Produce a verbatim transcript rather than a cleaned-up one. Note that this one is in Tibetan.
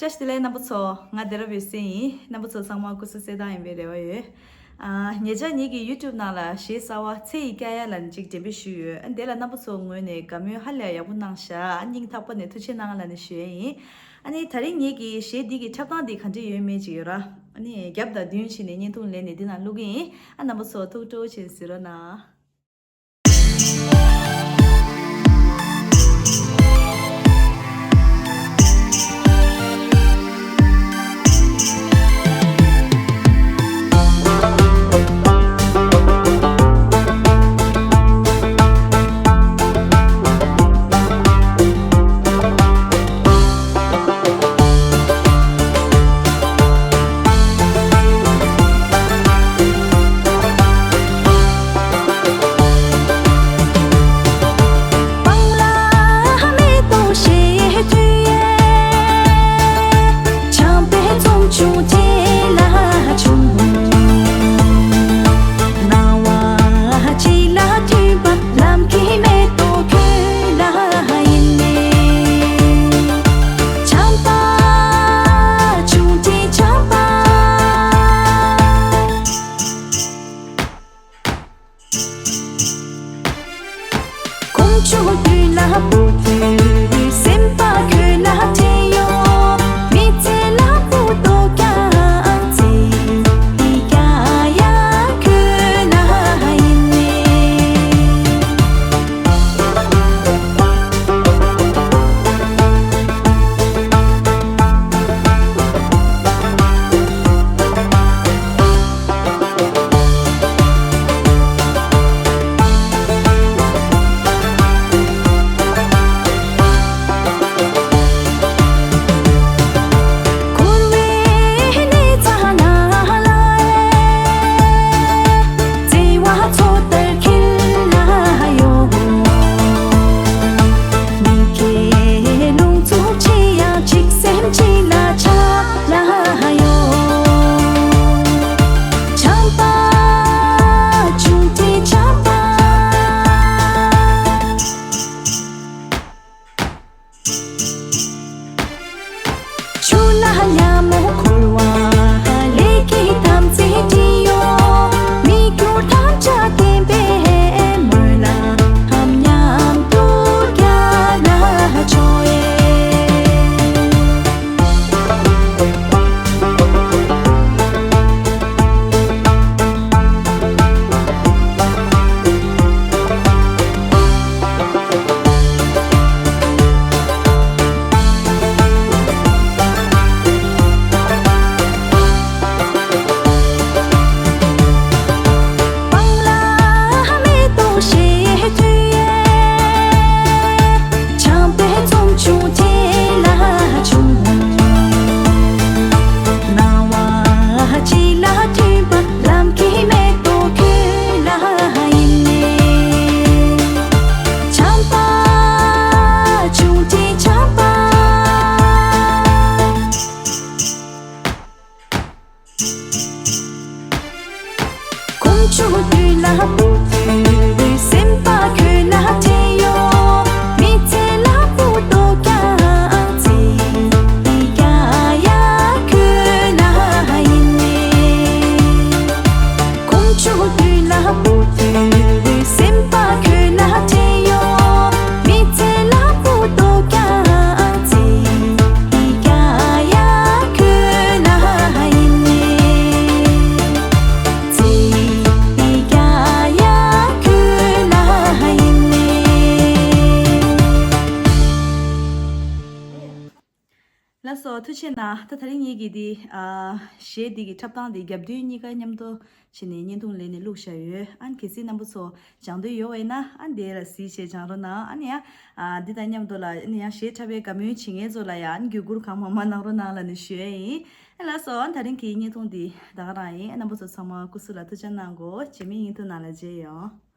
བཀྲ་ཤིས་བདེ་ལེགས་རྣམ་པ་ཚོ། ང་བདེ་རབ་ཡོད་སེ་ཡིན། རྣམ་པ་ཚོ་ཚང་མ་སྐུ་གཟུགས་གསལ་ཐང་ཡིན་པའི་རེ་བ་ཡོད། ཨ། ཉེ་ཆར་ངེད་ཀྱི་ཡུ་ཊུབ་ནང་ལ་གཞས་གསར་བ་ཚེ་ཡི་སྐྱ་ཡ་ལབ་ནས་ཅིག་འགྲེམས་སྤེལ་ཞུས་ཡོད། ཨ། དེ་ལ་རྣམ་པ་ཚོ་ངོས་ནས་དགའ་མོས་ཧ་ལས་ཡག་པོ་གནང་ཤག། ཨ། སྙིང་ཐག་པ་ནས་ཐུགས་རྗེ་གནང་ལབ་ནས་ཞུ་ཡས་ཡིན། ཨ་ནི་ད་རིང་ངེད་ཀྱི་གཞས་འདི་གི་འཁྲབ་སྟངས་འདི་ག་འདྲ་ཡོད་མེད་ཅིག་ཡོད་ར། ཨ་ནི་རྒྱབ་དང་མདུན་བྱས་ནས་བརྙན་ཐུང་ལེན་ནས་འདི་ནང་བླུག་གི་ཡིན། ཨ། རྣམ་པ་ཚོ་ཐུགས་སྤྲོ་བྱས་གཟིགས་རོགས་གནང་། ལགས་སོ། ཐུགས་རྗེ་གནང་། ད་དེ་རིང་ངེད་ཀྱིས་འདི། ཨ། གཞས་འདི་གི་འཁྲབ་སྟངས་འདི་རྒྱབ་མདུན་གཉིས་ཀ་མཉམ་དུ་བྱས་ནས་བརྙན་ཐུང་ལེན་ནས་བླུགས་བཞག་ཡོད། ཨ་ནི་གལ་སྲིད་རྣམ་པ་ཚོ་སྦྱང་འདོད་ཡོད་པ་ཡིན་ན། ཨ་ནི་དེ་ལ་གཟིགས་བྱས་སྦྱང་རོགས་གནང་། ཨ་ནི་ཡང་། ཨ། འདི་དང་མཉམ་དུ་ལ་ཨ་ནི་ཡང་གཞས་འཁྲབ་པའི་དགའ་མོས་བྱེད་མཁན་ཚོ་ལ་ཡང་ཨ་ནི་བརྒྱུད་བསྐུར་གང་མང་མང་གནང་རོགས་གནང་ལབ་ནས་ཞུ་ཡས་ཡིན། ཨ། ལགས་སོ། ཨ་ནི་དེ་རིང་གི་བརྙན་ཐུང་འདི་ད་ག་རང་ཡིན། ཨ། རྣམ་པ་ཚོ་ཚང་མ་སྐུ་གཟུགས་ལ་ཐུགས་ཅག་གནང་དགོས། རྗེས་མའི་བརྙན་ཐུང་ནང་ལ་མཇལ་ཡོང་།